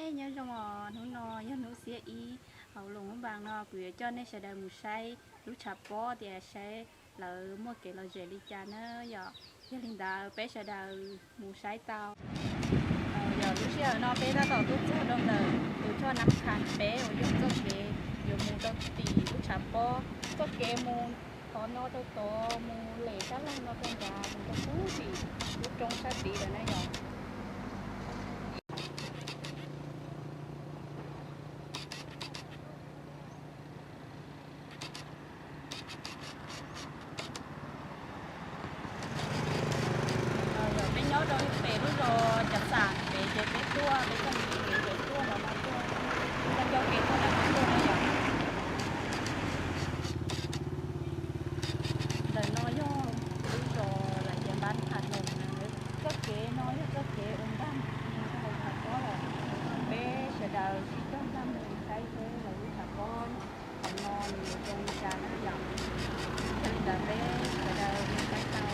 Nyob zoo os, hnub no yog hnub xiab ib hauv Luam Phab Npas no kuv yuav coj nej sawv daws mus saib lub tshav pob tias saib lawv muaj kev lom zem li cas na yom. Yog li ntawd peb sawv daws mus saib tau. Yog lub sij hawm no peb tab tom tuaj txog rau ntawm tus choj Nab Khas peb uas yog txoj kev yuav mus rau tim lub tshav pob. Txoj kev mus qhov no rau tod, mus lem sab laug no rau nrad, mus rau pub tim lub roob sab tid lawm na yom. Yog peb nyob rau pem lub zos Cav Xam pem ces peb tuaj, peb tuaj mus pem ces tuaj los mas tuaj, tuaj ncauj kev tuaj na mas tuaj na yom. Ntawm no yog lub zos lawv tias Npab Phas Noos na. Txoj kev no yog txoj kev uas nkag mus rau hauv tshav pob lawm. Peb sawv daws sib coj nkag mus saib seb lawv lub tshav pob qhov no nws yuav zoo li cas na yom. Yog li ntawd peb sawv daws mus saib tau.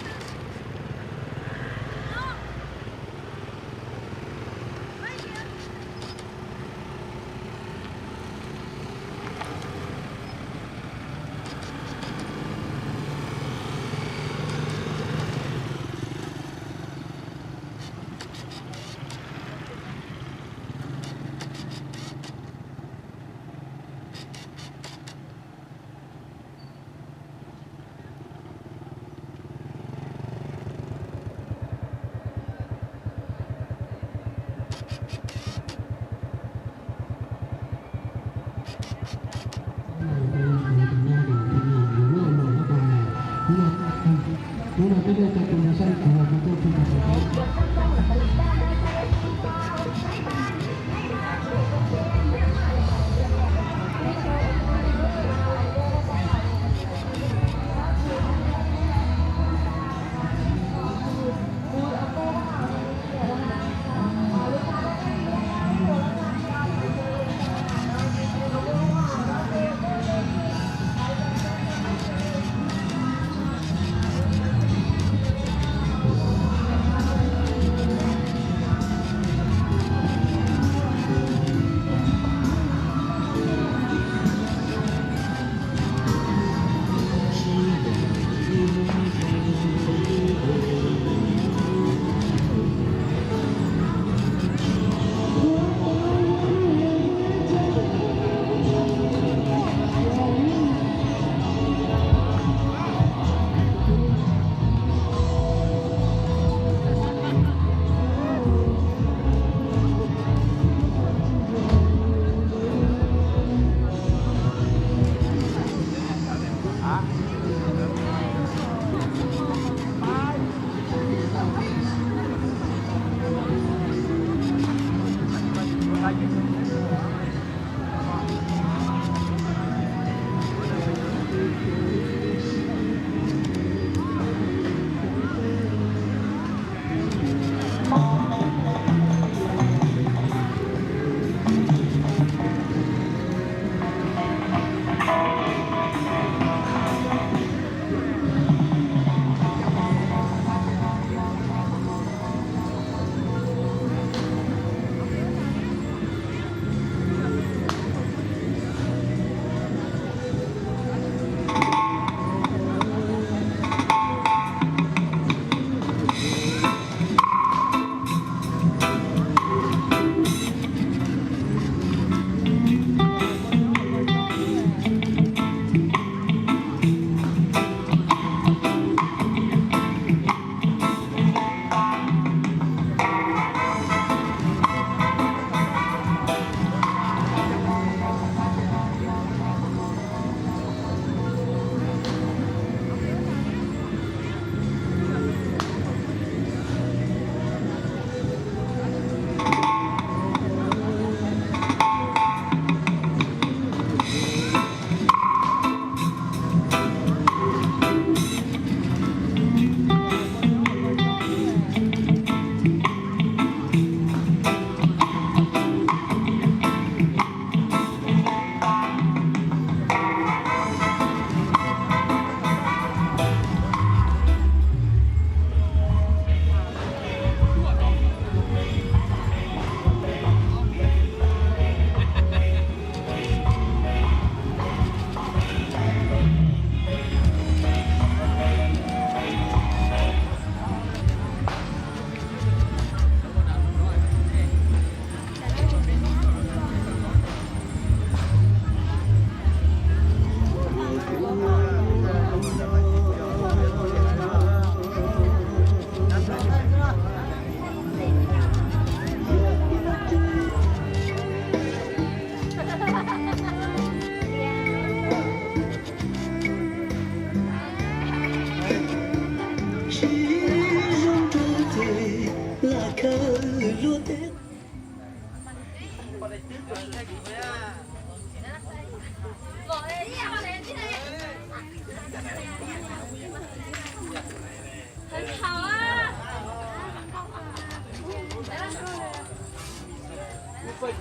Muaj,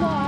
muaj,